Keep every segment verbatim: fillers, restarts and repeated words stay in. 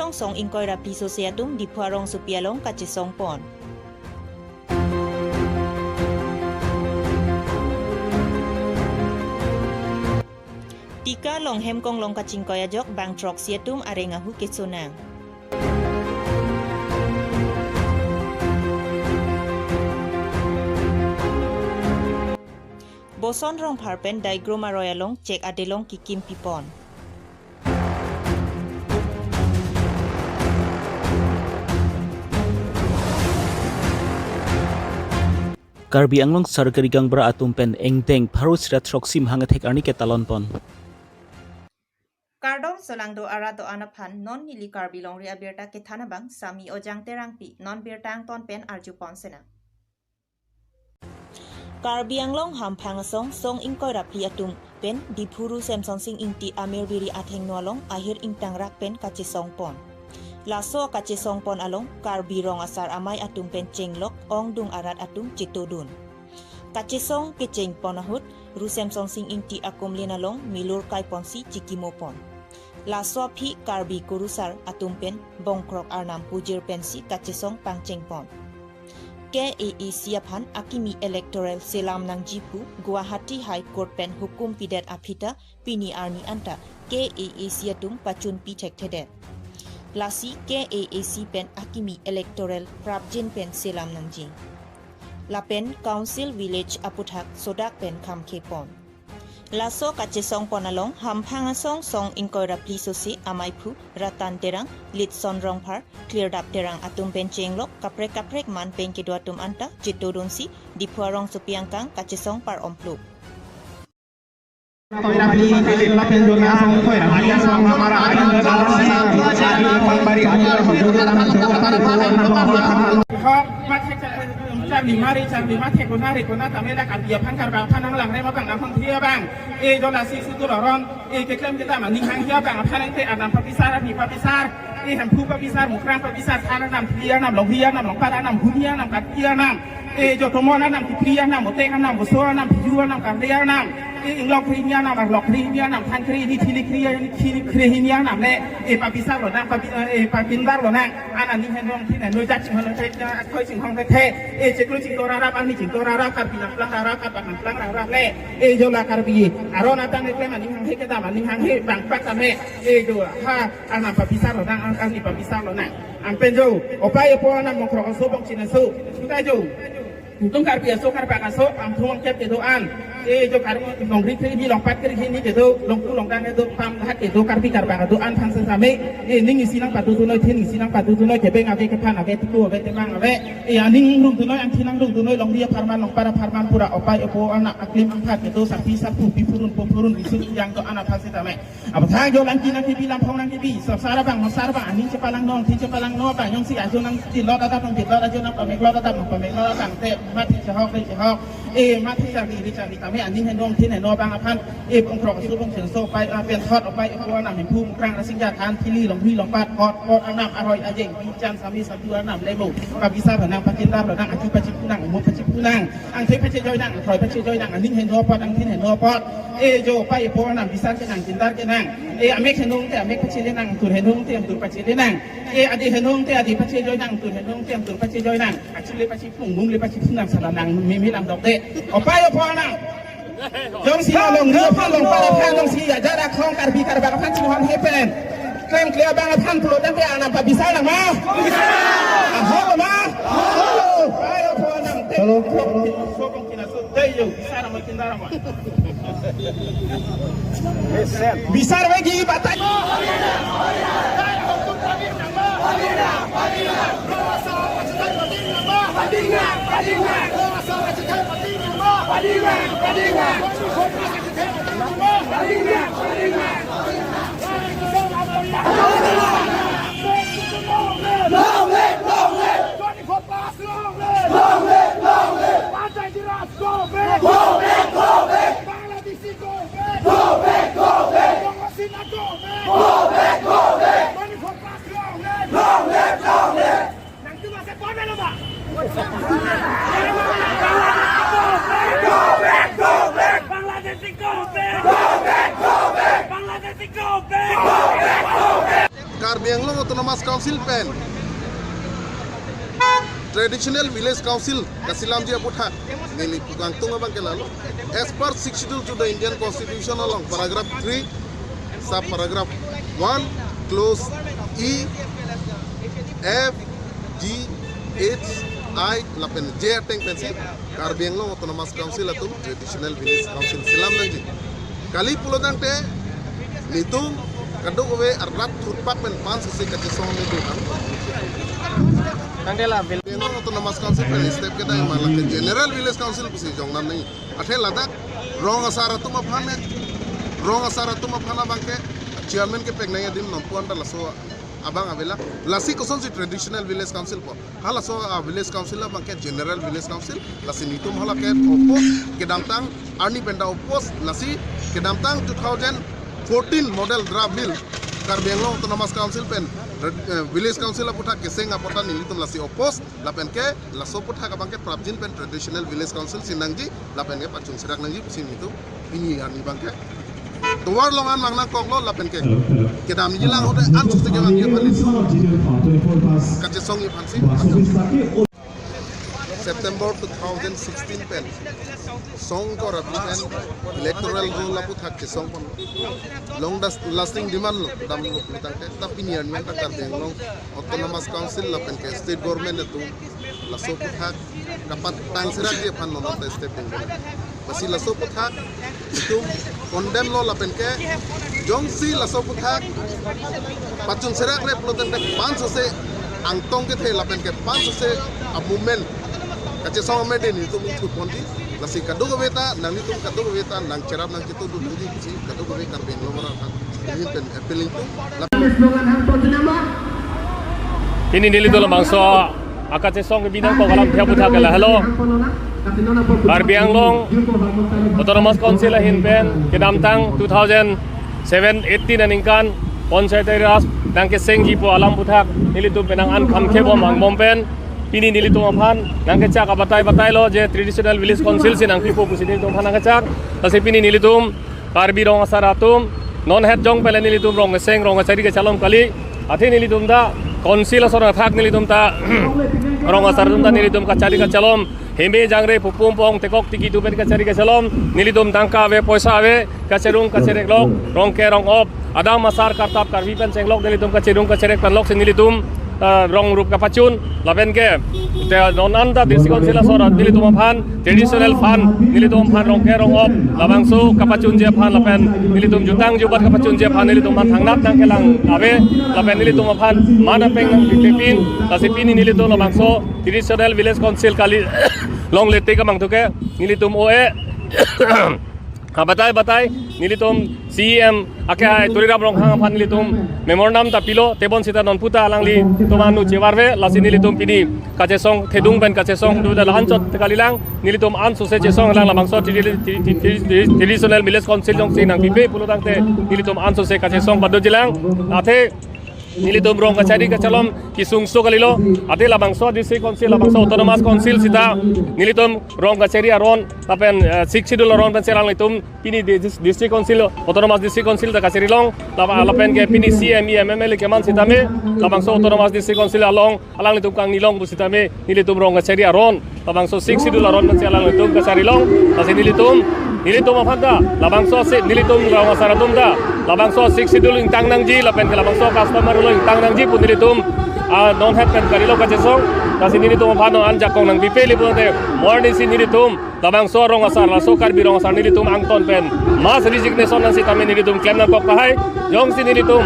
Song ingkoi ra phli sose atum Diphu arongsopi along kachesong pon. Tika Longhemkong along kachingkoi ajok bang throksi atum areng ahu keso nang. Boson Rongphar pen Daigrum aroi along chek adelong kikimpi pon. Karbi Anglong Sarkari Gaonbura atum pen ingdeng pharo sira throksi Mahang athek arni ketalon pon. Kardom, solangdo arat do-an aphan non neli Karbi Longri abirta kethan abang Sami Ojang Terangpi, non birta angton pen arju pon sinang. Karbi Anglong Hamphang asong song ingkoi ra phli atum pen Diphu Ru Semsonsing Ingti Amir Biri athengno along ahir ingtangrak pen kachesong pon. Laso kachesong pon along Karbi Rong Asar Amei atum pen chenglok ongdung arat atum chetodun. Kachesong kecheng pon ahut Ru Semsonsing Ingti akumlin along milur kai ponsi chikimo pon. Laso aphi Karbi Kurusar atum pen Bongkrok Arnam pujir pensi kachesong pangcheng pon. K A A C aphan akimi electoral selam nangji pu Guwahati High Court pen hukum pidet aphi ta pini arni anta K A A C atum pachunpi thekthedet. Lasi K A A C pen akimi electoral prapjin pen selam nangji. Lapen Council Village aputhak sodak pen khamkhe pon. Laso kachesong pon along Hamphang asong song ingkoi ra phli sose amaiphu Ratan Terang, Litson Rongphar, Klirdap Terang atum pen chenglok kaprek kaprek man pen kedo atum anta chetodunsi Diphu arongsopi angkang kachesong par-omplup. Hok, mathe cha-, charli mari, charli mathe kona re kona tame la Karbi aphan Karbang aphan nanglang re ma bang nang hong thia bang. E jo lasi sutur aron, e keklem kedam aning hang hia bang aphan te Arnam papisar, Arni papisar, e Hemphu papisar, Mukrang papisar, Than Arnam, Phli Arnam, Longri Arnam, Longpat Arnam, Huni Arnam, Karbi Arnam. E jo tomon Arnam, Kipri Arnam, Otek Arnam, Boso Arnam, Phiju Arnam, Karle Arnam. E inglok kre hini Arnam, arlok kre hini Arnam, than kre hini, thili kre, thili kre hini Arnam le. E papisar lonang, papi, e papindar lonang. An aning henrong thin henroi jak chinghon the, akhoi chinghon the. E chiklo chingto rarap, arni chingto rarap, Karbi nangplang rarap, Karbak nangplang rarap le. E jo la Karbi aron atang eklem aning hanghe kedam aning hanghe bang pak tame. E jo ha Arnam papisar lonang, Arni papisar lonang. An pen jo, opai opo Arnam Bongkrok aso Bongchin aso. Suta jo. Itum Karbi aso, Karbak aso, pamthum pamkep kedo-an. E jo Karbi Longri kre hini, Longpat kre hini kedo, Longku Longdang kedo, pamhat kedo, Karbi Karbak kedo-an aphan setame. E ning isi nangpadu dunoi, thin isi nangpadu dunoi, kebeng ave, kephan ave, tuku ave, temang ave. E aning rung dunoi, angthin nangrung dunoi, Longri apharman, Longpat apharman pura opai opo Arnam aklem angphat kedo, sarpi sarpo, pi phurun, po phurun, riso ri-ang do-an aphan setame. Aphuthak jo lang kinang kebi, lamphong nang kebi, sar sar abang, sar abang, aning chepalangno, thin chepalangno abang, jongsi ajo nangdinlot atap nangdinlot, ajo nangpameklot atap nangpameklot abang, te mathe chehok re chehok, e mathe charli re charli tame, aning henrong thin henrong abang aphan, e Bongkrok aso Bongchin aso opai, a, pen thot opai opo Arnam Hemphu Mukrang Rasinja Than Phli Longri Longpat hot hot Arnam aroi ajeng, bichan sami satu Arnam lemo, papisar lonang, pakindar lonang, achu pachiphu nang, umum pachiphu nang. Angthek pachejoi nang, angkroi pachejoi nang, aning henrong apot, angthin henrong apot. E jo pai opo Arnam bisar kenang, kindar kenang. E amek henrong te amek pachele nang, angtur henrong te angtur pachele nang. E adi henrong te adi pachejoi nang, angtur henrong te angtur pachejoi nang. Achu le pachiphu nang, umum le pachiphu nang, sala nang meme lam dokde. Opai opo Arnam. Jongsi la Longri aphan, Longpat aphan, jongsi ajar akhong Karbi Karbak aphan chinghon he pen. Klemkle abang aphan pulo tangte Arnam pabisar nang ma? Ahok ma? Ahok. Ayo po nang te. Hello. Sokong kina so te yo, bisar ma kindar ma. Bisar lagi batai. Long live, long live! Twenty-four past, long live! Long live, long live! Panchayati Raj, go back! Go back, go back! Bangladeshi, go back! Go back, go back! Congo Sina, go back! Go back, go back! Twenty-four past, long live! Long live, long live! Nang tu masih kau belum, Pak? Go back, go back! Bangladeshi, go back! Go back, go back! Bangladeshi, go back! Go back, go back! Autonomous Council pen Traditional Village Council kasilamji aputhak neli pu kangtung abang ke lalo. As per Sixth Schedule to the Indian Constitution along paragraph three, sub paragraph one, clause E, F, G, H, I lapen J ateng pensi Karbi Anglong Autonomous Council atum Traditional Village Council silam nangji. Kali pulo tangte nelitum kadokave arat thurpak pen pansose kachesong nelitum. Tangte la vil- Karbi Anglong Autonomous Council pen step kedai ma lake General Village Council pusi jong nam nangji. Athe ladak rong asar atum aphan ne, rong asar atum aphan abang ke chairman kepek nangji adim non puan ta laso abang avela. Lasi kosonsi Traditional Village Council po. Halaso a Village Council abang ke General Village Council, lasi nelitum hala ke oppose, kedamtang arni pen ta oppose, lasi kedamtang two thousand fourteen Model Draft Bill Karbi Anglong Autonomous Council pen, eh, Village Council aputhak keseng apot ta nelitum lasi oppose, lapen ke laso aputhak abang ke prapjin pen Traditional Village Council si nangji, lapen ke pachun serak nangji pusi nelitum pini arni abang ke tovar along an mang nangkoklo lapen ke kedamji lang hote ansose kevangji aphan nelitum kachesongji aphansi. September two thousand sixteen pen song kor api pen electoral roll aputhak chesong pon long das-, lasting demand lo damlo pulo tangte ta pini arni an ta Karbi Anglong Autonomous Council lapen ke state government atum laso aputhak kapatang serakji aphan non ta step dengdeng. Lasi laso aputhak itum condemn lo lapen ke jongsi laso aputhak pachun serak re pulo tangte pansose angtong kethe lapen ke pansose a movement kachesong amede nelitum ingthut ponji. Lasi kadokave ta nanglitum kadokave ta nangcherap nangchetu dun nangji pusi kadokave Karbi Anglong arat aphan nelitum pen appealing tu. Slogan hang to jinama. Pini nelitum labangso akachesong kebi nangkok alam thia aputhak ke lahelo. Karbi Anglong Autonomous Council ahin pen kedamtang two thousand seven eighteen aningkan Panchayati Raj nangkesengji pu alam aputhak nelitum penang an kham kebom angbong pen pini nelitum aphan nangkechak abatai batai lo je Traditional Village Council si nangpipo pusi nelitum aphan nangkechak. Lasi pini nelitum Karbi rong asar atum non het jong pele nelitum rong keseng rong kachari kachelom kali. Athe nelitum ta council asor athak nelitum ta rong asar atum ta nelitum kachari kachelom heme jangre pupum pong tekok tiki tu pen kachari kachelom nelitum tangka ave poisa ave kacherung kacherek lok rong ke rong op adam asar kartap Karbi pen chenglok nelitum kacherung kacherek pen lok si nelitum, ah, rong rup kapachun lapen ke te non an ta district council asor nelitum aphan traditional fund nelitum aphan rong ke rong op labangso kapachunji aphan lapen nelitum jutang jubat kapachunji aphan nelitum aphan thangnat nangkelang ave lapen nelitum aphan mana peng nangpipin lasi pini nelitum labangso traditional village council kali longle te kamang tu ke nelitum O A abatai batai nelitum C E M ake hai Tuliram Ronghang aphan nelitum memorandum ta pilo tebon sita non puta alangli toman nu chevarve lasi nelitum pini kachesong thedung pen kachesong tu da lahan chot kalilang nelitum ansose chesong lang labangso tradi-, tradi-, tradi-, traditional village council jongsi nangpipe pulo tangte nelitum ansose kachesong pado jilang athe nelitum rong kachari kachelom kesung so kalilo athe labangso district council labangso autonomous council sita nelitum rong kachari aron lapen, eh, Sixth Schedule aron pen selang nelitum pini di-, dis-, district council autonomous district council ta kachari long laba lapen ke pini C E M, M L A keman sitame labangso autonomous district council along alanglitum kangni long pusitame nelitum rong kachari aron labangso Sixth Schedule aron pensi alanglitum kachari long lasi nelitum nelitum aphan ta labangso si nelitum rong asar atum ta labangso Sixth Schedule ingtang nangji lapen ke labangso customary law ingtang nangji pu nelitum, ah, non het pen kali lo kachesong lasi nelitum aphan non an jakong nangpipe li pulote morning si nelitum labangso rong asar laso Karbi rong asar nelitum angton pen mass resignation nang sitame nelitum klem nangkok tahai jongsi nelitum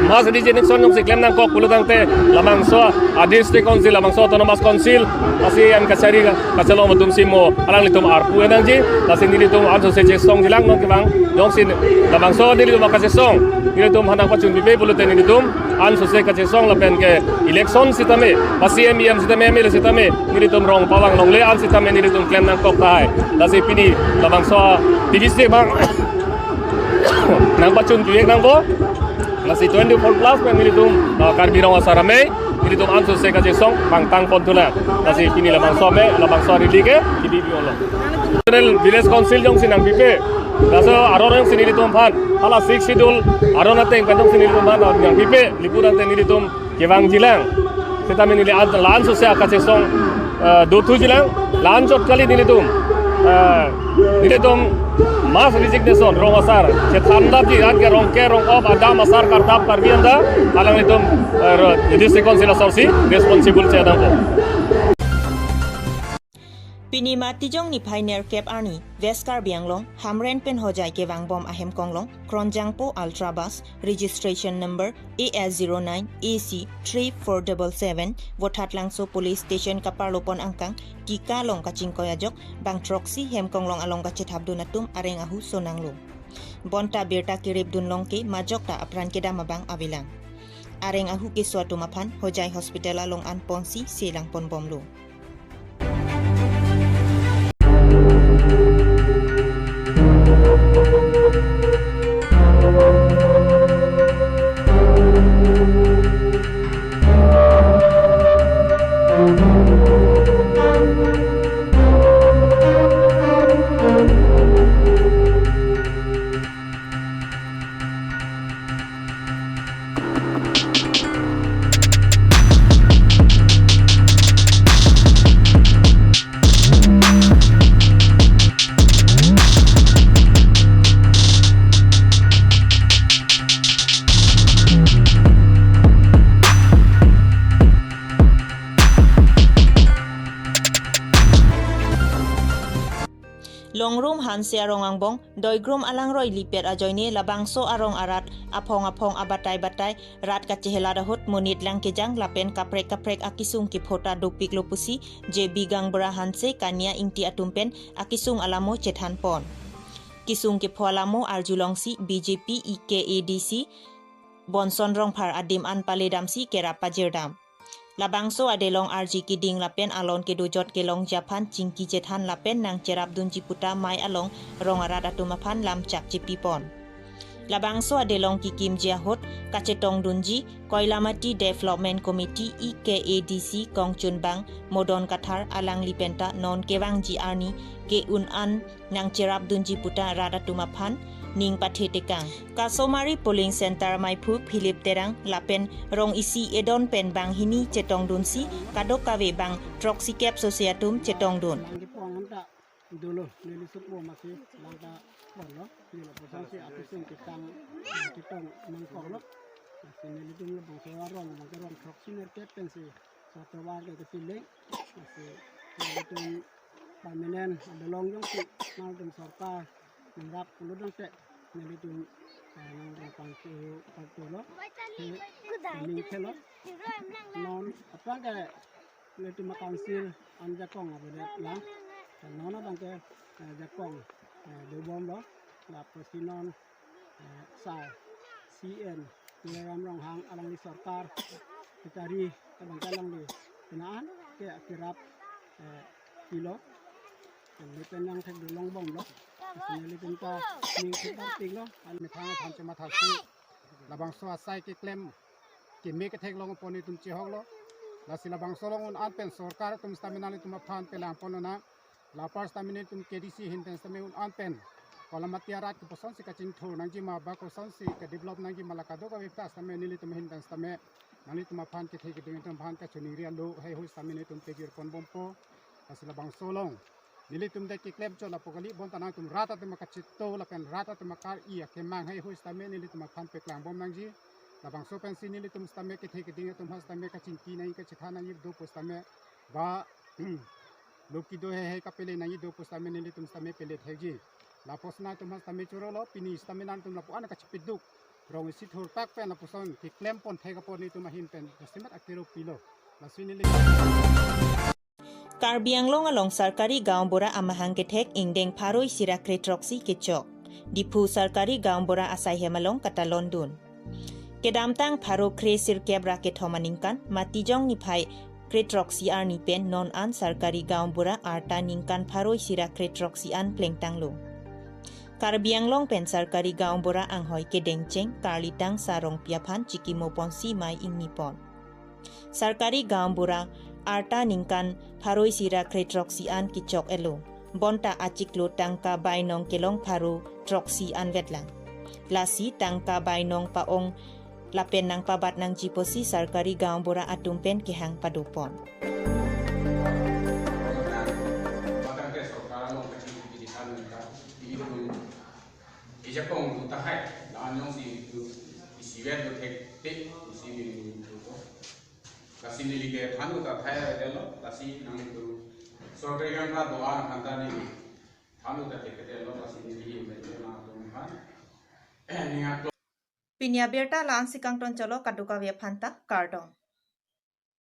mass resignation jongsi klem nangkok pulo tangte labangso a district council labangso autonomous council asi an kachari kachelom atum si mo alanglitum arpu nangji lasi nelitum ansose chesong jilang non kevang jongsi labangso nelitum kachesong nelitum hanang pachun pipe pulote nelitum ansose kachesong lapen ke election sitame, pa C E M, E M sitame, M L A sitame, nelitum rong pavang longle an sitame nelitum klem nangkok tahai. Lasi pini labangso T V si bang nangpachun tuek nangpo. Lasi twenty-four plus pen nelitum, ah, Karbi rong asar amei nelitum ansose kachesong pangtang pon thulang. Lasi pini labangso ame, labangso arili ke, pini bi olo. National Village Council jongsi nangpipe. Laso aron jongsi nelitum aphan. Hala Sixth Schedule aron ateng pen jongsi nelitum aphan nangpipe. Liput ateng nelitum kevangjilang. Setame neli an, la-ansose akachesong, eh, dothujilang. La-anchot kali nelitum. Eh, nelitum mass resignation rong asar chethandapji, anke Rongker Rongop, adam asar kardap Karbi anta, alanglitum, eh, ro-, District Council asorsi responsible chedangpo. Pini Matijong niphai nerkep arni, West Karbi Anglong, Hamren pen Hojai kevangbom ahem konglong, Kronjangpo Ultra Bus, registration number A S zero nine A C three four double seven, Vothatlangso Police Station kaparlopon angkang, Kika along kachingkoi ajok, bang throksi hem konglong along kachethapdun atum areng ahu sonanglo. Bonta birta keripdun longke majok ta apran kedam abang avelang. Areng ahu keso atum aphan Hojai Hospital along an ponsi selang ponbomlo. Longrum Hanse arong angbong, Doigrum alangroi lipet ajoine labangso arong arat aphong aphong abatai batai rat kachehelat ahut monit langkejang lapen kaprek kaprek akisung kepho ta dopiklo pusi J B Gaonbura Hanse Kania Ingti atum pen akisung alamo chethanpon. Kisung kepho alamo arjulongsi B J P E K A D C Bonson Rongphar adim an paledamsi kerap pajirdam. Labangso adelong arji keding lapen alon kedojot kelongji aphan chingki chethan lapen nangcherapdunji puta mei along rong arat atum aphan lamchak chepipon. Labangso adelong kikimji ahut kachetongdunji Koilamati Development Committee E K A D C kongchunbang Modon Kathar alangli penta non kevangji arni ke-un an nangcherapdunji puta rat atum aphan ning pathetekang. Kasomari polling center maiphu Philip Terang lapen rong isi edon pen banghini chetongdunsi kadokave bang throksikep sose atum chetongdun. Bang kepon anta dolo, neli supo masi langta ponlo, neli lapuson si apising kitang, kitang nangkorlo. Masi nelitum labangso arong, bang kerong throksinerkep pensi, satovar ke kesiling, masi nelitum permanent adelong jongsi nangtum sorkar nangrap pulo tangte nelitum, eh, nangtum pangku pangkulo. He, ning khelo. Non aphrang ke nelitum council an jakong avedet lang. Non abang ke, eh, jakong, eh, dobomlo. Lapusi non eh, Sar C N Tuliram Ronghang alangli sorkar kachari abang ke alangli penang ke akirap, eh, pilo. Alangli pen nangthekdun longbomlo. Alangli pen ta ning thekdun pilo. An methang aphan chemathasi labangso asai keklem keme ketheklong apot nelitum chehoklo. Lasi labangso along un an pen sorkar atum sitame nanglitum aphan pelangpon nang. Lapar sitame nelitum K D C ahin pen sitame un an pen Koilamati arat kosonsi kachingthur nangji ma ba kosonsi kedevelop nangji ma la kadokave ta sitame nelitum ahin pen sitame nanglitum aphan kethe keding atum aphan kachoningri alo heihui sitame nelitum pejir ponbompo. Lasi labangso along nelitum det keklemchot lapu kali bonta nangtum rat atum kacheto lapen rat atum kar-i akemang heihui sitame nelitum aphan paklangbom nangji. Labangso pensi nelitum sitame kethe keding atum aphan sitame kachingki nangji kachethan nangji do pu sitame ba lo kedo heihei kapele nangji do pu sitame nelitum sitame pele thekji. Lapuson nangtum aphan sitame chorolo, pini sitame nangtum lapu-an kachepeduk rong isi thurtak pen lapuson keklem ponthek apot nelitum ahin pen jasemet akero pilo. Lasi neli Karbi Anglong along Sarkari Gaonbura amahang kethek ingdeng pharo isi ra kre throksi kechok. Diphu Sarkari Gaonbura asaihem along katalondun. Kedamtang pharo kre sirkep ra kethom aningkan, Matijong niphai kre throksi arni pen non an Sarkari Gaonbura arta ningkan pharo isi ra kre throksi an plengtanglo. Karbi Anglong pen Sarkari Gaonbura anghoi kedengcheng Karlitang Sarongpi aphan chikimo ponsi mei ingnipon. Sarkari Gaonbura arta ningkan pharo isi ra krethrok si an kechok-etlo. Bonta achiklo tangka bainong kelong pharo throksi an vetlang. Lasi tangka bainong pa-ong lapen nangpabat nangji pusi Sarkari Gaonbura atum pen kehang padopon. Ijakong tu tahai, la-an jongsi tu isivet tu thektik, isi mini tu ko. Lasi neli ke thanlo ta thai-etlo, lasi nangtum sorkari gaonbura do-an aphanta neli thanlo ta thekthelo, lasi neli hi mete na tum aphan. Ning a Pini abirta la-ansi kangton cholo, kadokave aphanta kardom.